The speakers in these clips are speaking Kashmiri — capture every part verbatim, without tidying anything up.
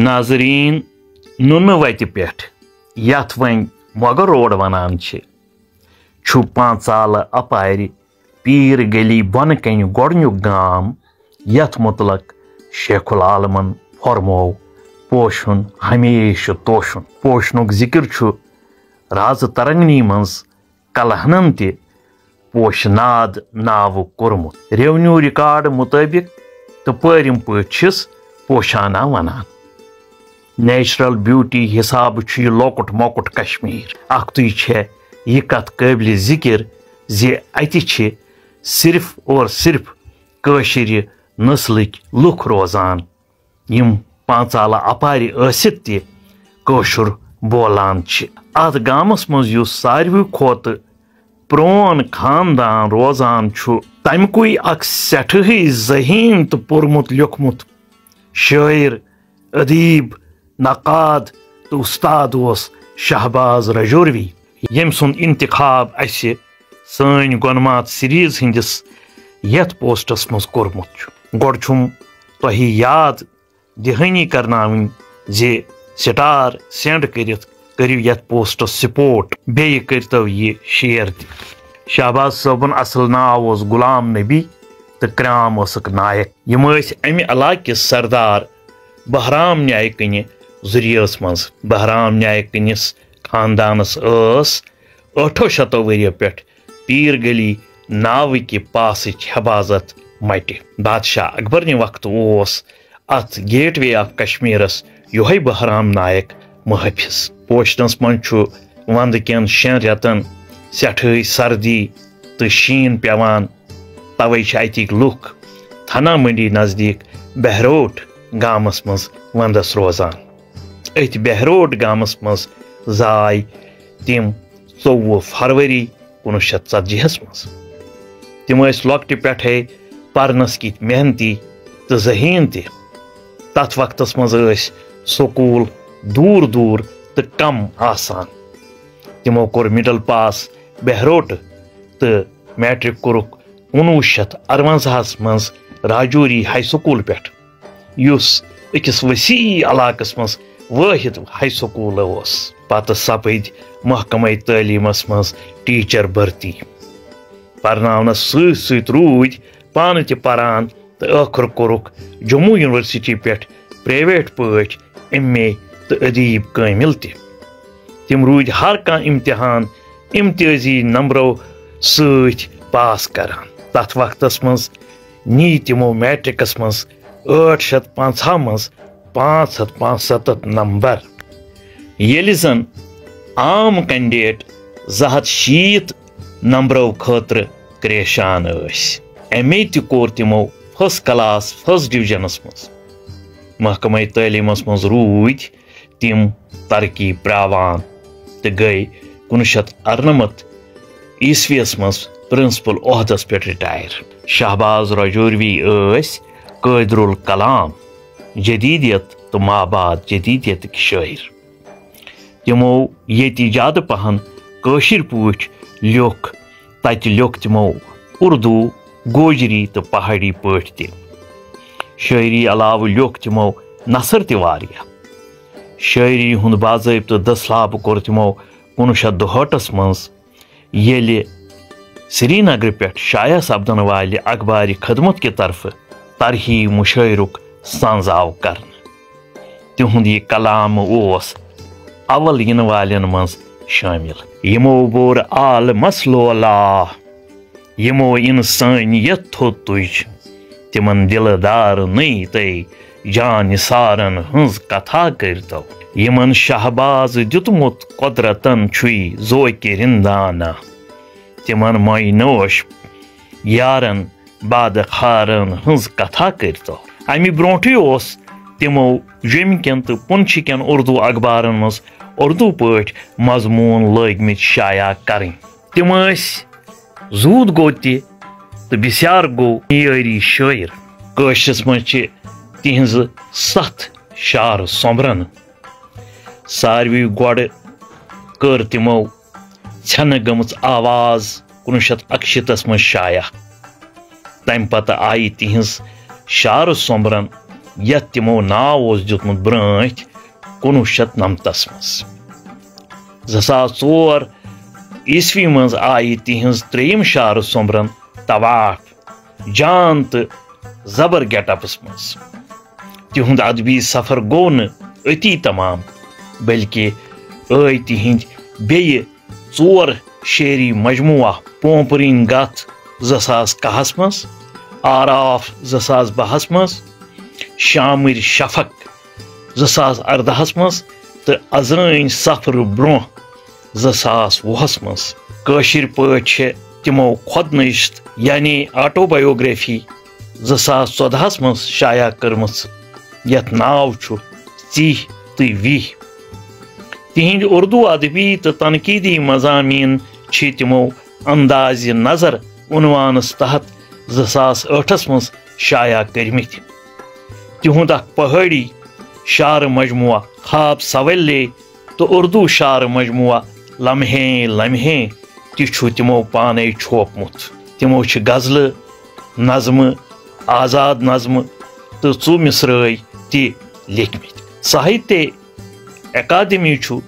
ناظرین، نُنہٕ وتہِ پٮ۪ٹھ، یتھ وۄنۍ مۄغل روڈ ونان چھِ، چھُ پانٛژالہٕ اپارِ پیٖر گلی بۄنہٕ کنہِ گۄڈنیُک گام، یتھ متعلق شیخ العالمن فرموو، "پوشُن ہمیشہٕ توشُن۔" پوشنُک ذکر چھُ رازٕ ترنگنی منٛز کلہنن تہِ پوشناد ناوٕ کوٚرمُت۔ ریونیو ریکارڈ مطٲبق تہٕ پٲرِم پٲٹھۍ چھِس پوشانہ ونان۔ نیچرل بیوٹی حسابہٕ چھُ یہِ لۄکُٹ مۄکُٹ کشمیر۔ اکھتُے چھےٚ یہِ کتھ قٲبلِ ذکر زِ اتہِ چھِ صرف اور صرف کٲشرِ نسلٕکۍ لُکھ روزان، یِم پانٛژالہٕ اپارِ ٲسِتھ تہِ کٲشُر بولان چھِ۔ اتھ گامس منٛز یُس ساروٕے کھۄتہٕ پرون خاندان روزان چھُ، تمہِ کُے اکھ سٮ۪ٹھٕے ذہین تہٕ پوٚرمُت لیوٚکھمُت شٲعر، ادیب، نقاد تہٕ استاد اوس شہباز رجوروی، ییٚمۍ سُنٛد انتخاب اسہِ سٲنۍ گۄنمات سیریز ہٕنٛدِس یتھ پوسٹس منٛز کوٚرمُت چھُ۔ گۄڈٕ چھُم تۄہہِ یاد دہٲنی کرناوٕنۍ زِ سٹار سینڈ کٔرِتھ کٔرِو یتھ پوسٹس سپورٹ، بیٚیہِ کٔرتو یہِ شیئر تہِ۔ شہباز صٲبُن اصل ناو اوس غلام نبی تہٕ کرام ٲسٕکھ نایک۔ یِم ٲسۍ امہِ علاقہٕ کِس سردار بہرام نیایہِ کٕنہِ ذُریَس منٛز۔ بہرام نیایہِ کٕنِس خاندانس ٲس ٲٹھو شتو ؤرِیو پٮ۪ٹھ پیٖر گلی ناوٕکہِ پاسٕچ حفاظت مٹہِ۔ بادشاہ اکبرنہِ وقتہٕ اوس اتھ گیٹ وے آف کشمیرس یۄہے بہرام نایک محٲفظ۔ پوشنس منٛز چھُ وندٕ کٮ۪ن شٮ۪ن رٮ۪تن سٮ۪ٹھٕے سردی تہٕ شیٖن پٮ۪وان، توے چھِ اتِکۍ لُکھ تھنا منڈی نزدیٖک بہروٹ گامس منٛز ونٛدس روزان۔ أتھۍ بہروٹ گامس منٛز زاے تِم ژوٚوُہ فروری کُنوُہ شیٚتھ ژتجی ہس منٛز۔ تِم ٲسۍ لۄکٹہِ پٮ۪ٹھے پرنس کِتۍ محنتی تہٕ ذہین تہِ۔ تتھ وقتس منٛز ٲسۍ سکوٗل دوٗر دوٗر تہٕ کم آسان۔ تِمو کوٚر مڈل پاس بہروٹہٕ تہٕ میٹرک کوٚرُکھ کُنوُہ شیٚتھ ارونزاہس منٛز راجوری ہائی سکول پٮ۪ٹھ، یُس أکِس وسیع علاقس منٛز وٲحد ہائی سکول اوس۔ پتہٕ سپٕدۍ محکمے تعلیمس منٛز ٹیچر بھرتی۔ پرناونس سۭتۍ سۭتۍ روٗدۍ پانہٕ تہِ پران تہٕ ٲخٕر کوٚرُکھ جموں یونیورسٹی پٮ۪ٹھ پرائیویٹ پٲٹھۍ ایم اے تہٕ ادیب کٲمل تہِ۔ تِم روٗدۍ ہر کانٛہہ امتحان امتیازی نمبرو سۭتۍ پاس کران۔ تتھ وقتس منٛز نی تِمو میٹرکس منٛز ٲٹھ شیٚتھ پنٛژاہ منٛز پانٛژھ ہتھ پانٛژھ ستتھ نمبر، ییٚلہِ زن عام کینڈیٹ زٕ ہتھ شیٖتھ نمبرو خٲطرٕ کریشان ٲسۍ۔ ایم اے تہِ کوٚر تِمو فرسٹ کلاس فرسٹ ڈویژنس منٛز۔ محکمے تعلیمس منٛز روٗدۍ تِم ترقی پراوان تہٕ گٔے کُنوُہ شیٚتھ ارنمتھ عیسویس منٛز پرنسپل عہدس پٮ۪ٹھ ریٹائر۔ شہباز رجوروی ٲسۍ قٲدر الکلام، جدیدیت تہٕ مابعد جدیدیتٕکۍ شٲعر۔ تِمو ییٚتہِ زیادٕ پہن کٲشِر پٲٹھۍ لیوٚکھ، تتہِ لیوٚکھ تِمو اردو، گوجری تہٕ پہاڑی پٲٹھۍ تہِ۔ شٲعری علاوٕ لیوٚکھ تِمو نثر تہِ واریاہ۔ شٲعری ہُنٛد باضٲبطہٕ دٔسلاب کوٚر تِمو کُنوُہ شیٚتھ دُہٲٹھس منٛز، ییٚلہِ سرینگرٕ پٮ۪ٹھ شایع سپدن والہِ اخبارِ خدمت کہِ طرفہٕ طرحی مشٲعرُک سنز آو کرنہٕ۔ تِہُنٛد یہِ کلام اوس اول یِنہٕ والٮ۪ن منٛز شٲمِل۔ یِمو بوٚر عالمس لولہ، یِمو انسٲنیت تھوٚد تُج، تِمن دِلہٕ دار نٔے تہٕ جان نثارن ہٕنٛز کتھا کٔرۍتو۔ یِمن شہباز دیُتمُت قۄدرتن چھُے ذوقِ رندانہ، تِمن مۄے نوش یارن بادٕ خارن ہٕنٛز کتھا کٔرۍتو۔ امہِ برونٹھٕے اوس تِمو جوٚمہِ کٮ۪ن تہٕ پُنچہِ کٮ۪ن اردو اخبارن منٛز اردو پٲٹھۍ مضموٗن لٲگمٕتۍ شایع کرٕنۍ۔ تِم ٲسۍ زوٗد گوٚو تہِ تہٕ بسیار گوٚو معیٲری شٲعر۔ کٲشرِس منٛز چھِ تِہنٛزٕ ستھ شعر سۄمبرن۔ ساروی گۄڈٕ کٔر تِمو ژھٮ۪نہٕ گٔمٕژ آواز کُنوُہ شیٚتھ اَکشیٖتس منٛز شایع۔ تَمہِ پتہٕ آیہِ تِہنٛز شعر سۄمبرن یتھ تِمو ناو اوس دیُتمُت برٲنٹھ کُنوُہ شیٚتھ نَمتَس منٛز۔ زٕ ساس ژور عیسوی منٛز آیہِ تِہنٛز ترٛیٚیِم شعرٕ سوٚمبرن طواف جان تہٕ زبر گیٹ اپس منٛز۔ تِہُنٛد ادبی سفر گوٚو نہٕ أتی تمام، بلکہِ ٲے تِہنٛدۍ بیٚیہِ ژور شعری مجموعہ پونپرٕنۍ گتھ زٕ ساس کاہس منٛز، آراف زٕ ساس باہس منٛز، شامٕرۍ شفق زٕ ساس اردہس منٛز تہٕ ازٲنۍ سفرٕ برونٛہہ زٕ ساس وُہس منٛز۔ کٲشِر پٲٹھۍ چھِ تِمو خۄد نوشت یعنی آٹوبیوگرافی زٕ ساس ژۄدہس منٛز شایع کٔرمٕژ، یتھ ناو چھُ ژیہہ تہٕ ویہہ۔ تِہنٛدۍ اردو ادبی تہٕ تنقیدی مضامین چھِ تِمو اندازِ نظر عنوانس تحت زٕ ساس ٲٹھس منٛز شایع کٔرمٕتۍ۔ تِہُنٛد اکھ پہٲڑی شعرٕ مجموعہ خواب سویلے تہٕ اردو شعرٕ مجموعہ لمحے لمحے تہِ چھُ تِمو پانے چھوپمُت۔ تِمو چھِ غزلہٕ، نظمہٕ، آزاد نظمہٕ تہٕ ژُ مصرٲے تہِ لیکھمٕتۍ۔ ساہتیہ اکادمی چھُ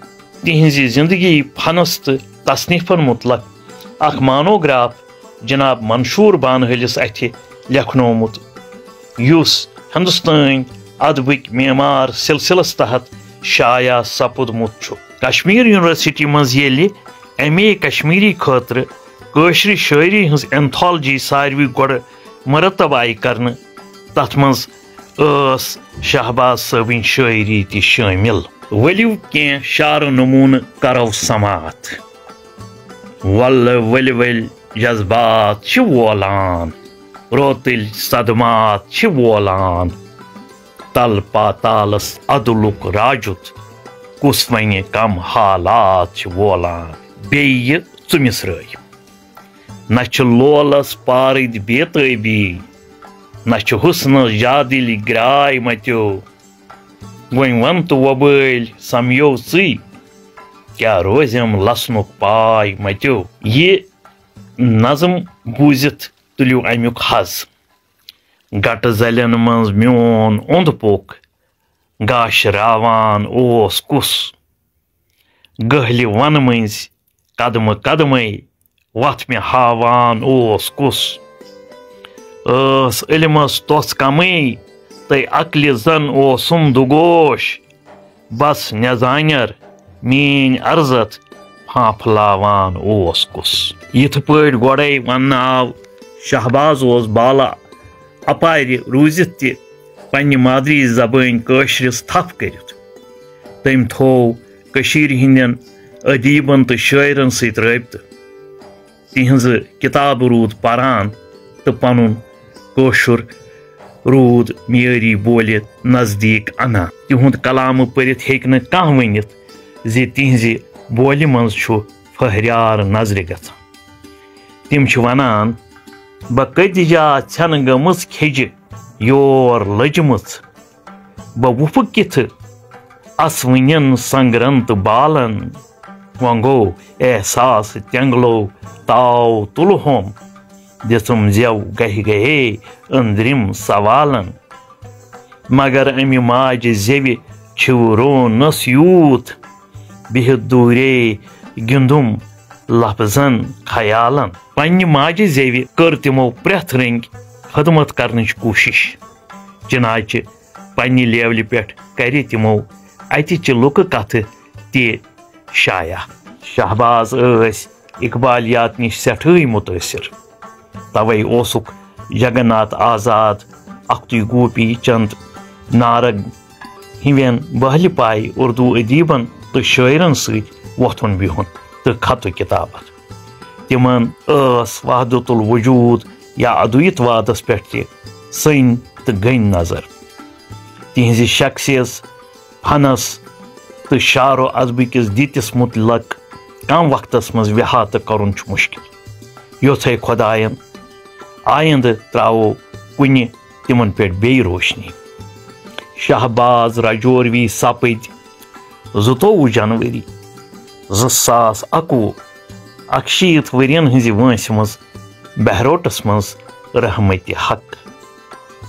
تِہنٛزِ زندگی، فنس تہٕ تصنیفن متعلق اکھ مانوگراف جناب منشور بانہالِس اتھِ لیکھنومُت، یُس ہندوستٲنۍ ادبٕکۍ معمار سلسلس تحت شایع سپُدمُت چھُ۔ کشمیر یونیورسٹی منٛز ییٚلہِ ایم اے کشمیری خٲطرٕ کٲشرِ شٲعری ہٕنٛز انتھالجی ساروی گۄڈٕ مرتب آیہِ کرنہٕ، تتھ منٛز ٲس شہباز صٲبٕنۍ شٲعری تہِ شٲمِل۔ ؤلِو کینٛہہ شعرٕ نموٗنہٕ کرو سماعت۔ ولہٕ ؤلۍ ؤلۍ جذبات چھِ وولان، روتٕلۍ صدمات چھِ وولان، تل پاتالس ادلُک راجُت، کُس وَنہِ کم حالات چھِ وولان۔ بیٚیہِ ژُ مصرٲے۔ نہ چھِ لولس پارٕدۍ بیتٲبی، نہ چھِ حُسنس جادٕلۍ گراے متیو۔ وۄنۍ وَن تہٕ وۄبٲلۍ سمیو ژٕے، کیٛاہ روزٮ۪م لسنُک پاے متیو۔ یہِ نظم بوٗزِتھ تُلِو اَمیُک حظ۔ گٹہٕ زلٮ۪ن منٛز میون اوٚنٛد پوٚک گاشراوان اوس کُس؟ گٔہلہِ وَنہٕ مٔنٛزۍ قدمہٕ قدمَے وَتھ مےٚ ہاوان اوس کُس؟ ٲس علمس تۄژھ کمٕے تہٕ عقلہِ زن اوسُم دُگوش۔ بس نٮ۪زانٮ۪ر میٲنۍ عرضت پھانپھلاوان اوس کُس؟ یِتھ پٲٹھۍ گۄڈے وننہٕ آو، شہباز اوس بالا اپارِ روٗزِتھ تہِ پننہِ مادری زبٲنۍ کٲشرِس تھپھ کٔرِتھ۔ تٔمۍ تھوو کٔشیٖرِ ہٕنٛدٮ۪ن ادیٖبن تہٕ شٲعرن سۭتۍ رٲبطہٕ۔ تِہنٛزٕ کِتابہٕ روٗد پران تہٕ پنُن کٲشُر روٗد معیٲری بولہِ نزدیٖک انان۔ تِہُنٛد کلامہٕ پٔرِتھ ہیٚکہِ نہٕ کانٛہہ ؤنِتھ زِ تِہنٛزِ بولہِ منٛز چھُ پھٔہریار نظرِ گژھان۔ تِم چھِ ونان، "بہٕ کٔتجہِ ژھٮ۪نہٕ گٔمٕژ کھیٚجہِ یور لٔجمٕژ؟" بہٕ وُپھٕ کِتھٕ اسوٕنٮ۪ن سنگرن تہٕ بالن؟ وۄنۍ گوٚو احساس تٮ۪نگلو تاو تُلہوم، دِژٕم زٮ۪و گہہِ گہے أنٛدرِم سوالن۔ مگر امہِ ماجہِ زٮ۪وِ چھِو رونس یوٗت، بِہِتھ دوٗرے گِنٛدُم لفظن خیالن۔ پننہِ ماجہِ زٮ۪وِ کٔر تِمو پرٛٮ۪تھ رٔنگۍ خدمت کرنٕچ کوٗشش، چنانچہ پننہِ لیولہِ پٮ۪ٹھ کرِ تِمو اتہِ چہِ لُکہٕ کتھٕ تہِ شایع۔ شہباز ٲسۍ اقبالیات نِش سٮ۪ٹھٕے مُتٲثِر، توے اوسُکھ جگن ناتھ آزاد، اختُے گوپی چند نارگ ہِوٮ۪ن بہلہِ پایہِ اردو ادیبن تہٕ شٲعرن سۭتۍ وۄتھُن بِہُن تہٕ خط و کتابت۔ تِمن ٲس وحدت الوجود یا ادویت وادس پٮ۪ٹھ تہِ سٔنۍ تہٕ گٔنۍ نظر۔ تِہنٛزِ شخصیت، فنس تہٕ شعر و ادبہٕ کِس دِتِس متعلق کم وقتس منٛز وِحاتہٕ کرُن چھُ مشکل۔ یوٚتھے خۄداین آیندٕ ترٛاوو کُنہِ تِمن پٮ۪ٹھ بیٚیہِ روشنی۔ شہباز رجوروی سپٕدۍ زٕتووُہ جنوری زٕ ساس اَکوُہ، اَکشیٖتھ ؤرین ہٕنٛزِ وٲنٛسہِ منٛز بہروٹس منٛز رحمتِ حق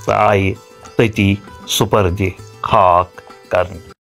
تہٕ آیہِ تٔتی سپرد خاک کرنہٕ۔